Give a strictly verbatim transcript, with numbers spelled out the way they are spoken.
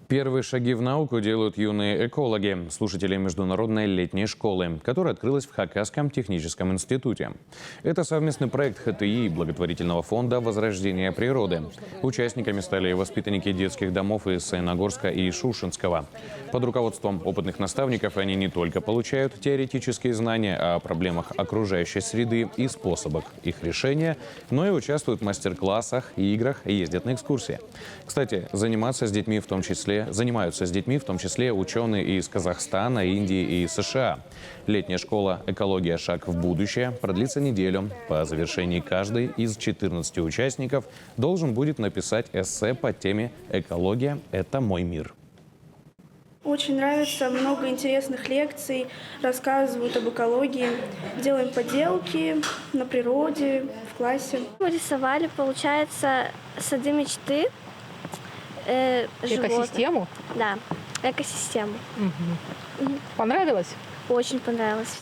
Первые шаги в науку делают юные экологи, слушатели Международной летней школы, которая открылась в Хакасском техническом институте. Это совместный проект Х Т И и благотворительного фонда «Возрождение природы». Участниками стали воспитанники детских домов из Саяногорска и Шушенского. Под руководством опытных наставников они не только получают теоретические знания о проблемах окружающей среды и способах их решения, но и участвуют в мастер-классах, играх, ездят на экскурсии. Кстати, заниматься с детьми в том числе, занимаются с детьми в том числе учёные из Казахстана, Индии и С Ш А. Летняя школа «Экология. Шаг в будущее» продлится неделю. По завершении каждый из четырнадцати участников должен будет написать эссе по теме «Экология — это мой мир». Очень нравится, много интересных лекций, рассказывают об экологии. Делаем поделки на природе, в классе. Мы рисовали, получается, сады мечты, э, животных. Экосистему? Да, экосистему. Мгм. Мгм. Понравилось? Очень понравилось.